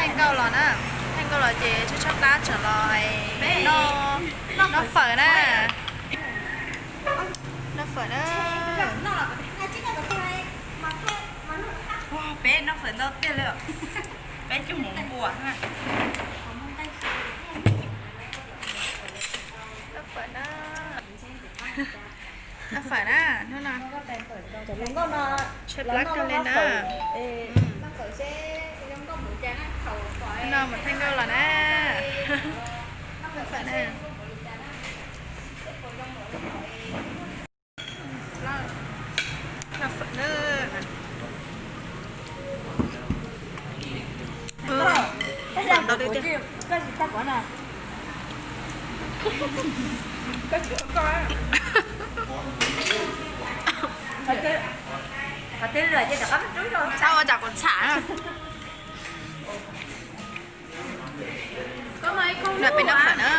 Thaij nkauj los na, thaij nkauj los ces tshaib tshaib plab tseem los noj fawm na. Noj fawm na. Peb noj fawm ntau tiag li, peb coj mus npua. Noj fawm na, hnub no tshaib plab kawg li na. Hnub no mus thaij nkauj los na. Noj fawm na. Noj fawm na. Fawm ntau tiag tiag. Txhob ua cas kuv txham na. Peb noj fawm na.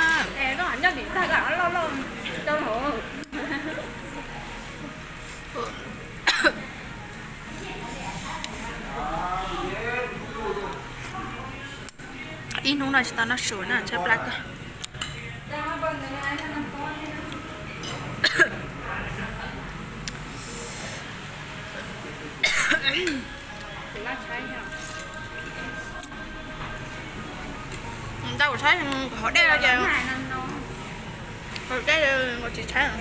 Ib hnub no tsis tau noj su na, tshaib plab kawg. Ntau kuv saib hauv dej no ces, hauv dej kuv tsis tshaib.